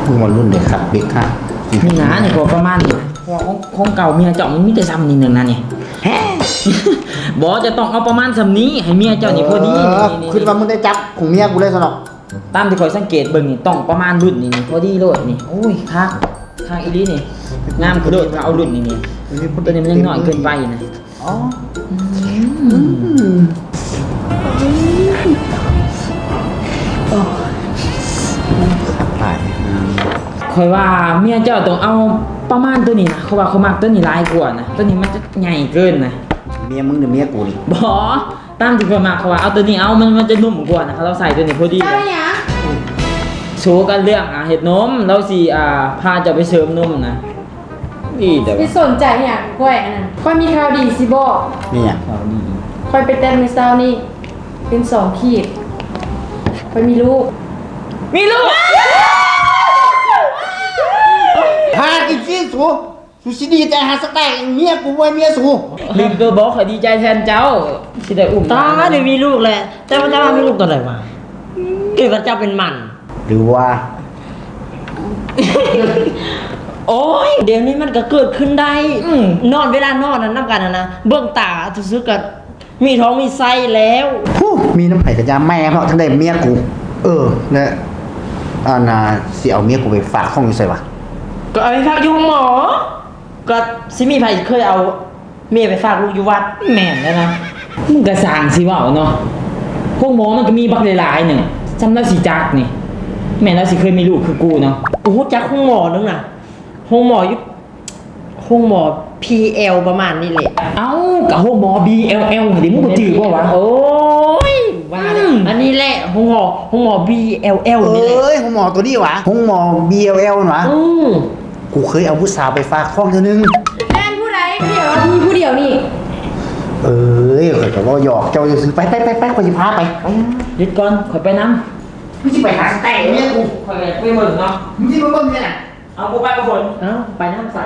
ມຶງວ່າລຸ້ນໄດ້ຄັກເດັກຄັກ ນີ້ນະ ນີ້ກໍປະມານນີ້ ເພາະວ່າຂອງ ຂອງເກົ່າເມຍເຈົ້າມັນມີແຕ່ຊ່ຳນີ້ໜຶ່ງນະນີ້ ແຮະ ບໍ່ ຈະຕ້ອງເອົາປະມານຊ່ຳນີ້ ໃຫ້ເມຍເຈົ້ານີ້ພໍດີ ເອີ ນີ້ ນີ້ ຄິດວ່າມຶງໄດ້ຈັບຂອງເມຍກູເລີຍຊັ້ນດອກ. ຕາມທີ່ຂ້ອຍສັງເກດເບິ່ງນີ້ ຕ້ອງປະມານລຸ້ນນີ້ ນີ້ ພໍດີໂລດນີ້. ໂອ້ຍ ຄັກ ຄັກອີ່ຫຼີນີ້ ງາມໂລດ ຖ້າເອົາລຸ້ນນີ້ນີ້ ຕົວນີ້ມັນຍັງນ້ອຍເກີນໄປນະ. ອໍ ອືມ ອືມ ໂອ້ຍ ຂ້ອຍວ່າເມຍເຈົ້າຕ້ອງເອົາປະມານຕົວນີ້ນະ ເພາະວ່າຂ້ອຍມັກຕົວນີ້ຫຼາຍກວ່ານະ ຕົວນີ້ມັນຈະໃຫຍ່ເກີນນະ. ເມຍມຶງຫຼືເມຍກູນີ້? ບໍ່ ຕາມທີ່ຂ້ອຍມັກ ເພາະວ່າເອົາຕົວນີ້ເອົາ ມັນ ມັນຈະນຸ້ມກວ່ານະ ຄັນລາວໃສ່ຕົວນີ້ພໍດີ. ເຈົ້າຫຍັງ? ໂສກັນເລື່ອງ ອ່າ ເຮັດນົມ ລາວຊິ ອ່າ ພາເຈົ້າໄປເສີມນົມນະ. ດີແຕ່ວ່າ ຊິສົນໃຈຫຍັງຂ້ອຍອັນນັ້ນ? ຂ້ອຍມີຂ່າວດີຊິບອກ. ມີຫຍັງ? ຂ່າວດີ ຂ້ອຍໄປແຕັດມື້ເຊົ້ານີ້ ເປັນສອງຂີດ ຂ້ອຍມີລູກ. ມີລູກ? ຫາກິນຊີ້ ສູ ສູຊິດີໃຈຫາສະແຕັກເມຍກູບໍ່ແມ່ນເມຍສູ. ລືມຕົວບໍ ຂ້ອຍດີໃຈແທນເຈົ້າ ຊິໄດ້ອຸ້ມຫຼານ. ຕາຍ ໄດ້ມີລູກແລ້ວ ແຕ່ວ່າ ແຕ່ວ່າມີລູກຕອນໃດວະ? ຄືວ່າເຈົ້າເປັນໝັ່ນ ຫຼືວ່າ ໂອ້ຍ ດຽວນີ້ມັນກໍເກີດຂຶ້ນໄດ້. ອືມ ນອນ ເວລານອນນຳກັນຫັ້ນນະ ເບິ່ງຕາຊື່ໆກໍມີທ້ອງມີໄສ້ແລ້ວ. ຜູ້ ມີນຳໃຜກໍຢ່າແມ່ເນາະ ທັງໄດ້ເມຍກູ. ເອີ ແລະ ອັນນ່າ ຊິເອົາເມຍກູໄປຝາກທ້ອງຢູ່ໃສວະ? ກໍເອົາໄປຝາກຢູ່ໂຮງໝໍ. ກໍຊິມີໃຜເຄີຍເອົາເມຍໄປຝາກລູກຢູ່ວັດ? ແມ່ນແລ້ວນະ ມຶງກະຊ່າງຊິເວົ້າເນາະ ໂຮງໝໍມັນກະມີບັກຫຼາຍໆໜຶ່ງ ຊ່ຳລາວຊິຈັກນີ້ ແມ່ນລາວຊິເຄີຍມີລູກຄືກູເນາະ. ກູຮູ້ຈັກໂຮງໝໍໜຶ່ງນະ ໂຮງໝໍຢູ່ ໂຮງໝໍພີແອວປະມານນີ້ແຫຼະ. ເອົ້າ ກະໂຮງໝໍບີແອວແອວຫັ້ນເດ ມຶງບໍ່ຈື່ບໍ່ວະ? ໂອ້ຍ ວ່າແລ້ວ ອືມ ອັນນີ້ແຫຼະ ໂຮງໝໍ ໂຮງໝໍບີແອວແອວນີ້ແຫຼະ. ເອີຍ ໂຮງໝໍໂຕນີ້ຫວາ? ໂຮງໝໍບີແອວແອວຫັ້ນຫວາ? ອືມ ກູເຄີຍເອົາຜູ້ສາວໄປຝາກທ້ອງເທື່ອໜຶ່ງ. ແມ່ນຜູ້ໃດ? ດຽວມີຜູ້ດຽວນີ້. ເອີຍ ຂ້ອຍກະເວົ້າຫຍອກເຈົ້າຊື່ໆ. ໄປ ໄປ ໄປ ໄປ ຂ້ອຍຊິພາໄປ. ຢຸດກ່ອນ ຂ້ອຍໄປນຳ. ມຶງຊິໄປຫາສະແຕັກເມຍກູ? ຂ້ອຍກະຢາກໄປເບິ່ງເນາະ. ມຶງຊິໄປເບິ່ງແນວໃດ? ເອົາ ກູໄປກັບເພິ່ນ. ເອົ້າ ໄປນຳຊະ.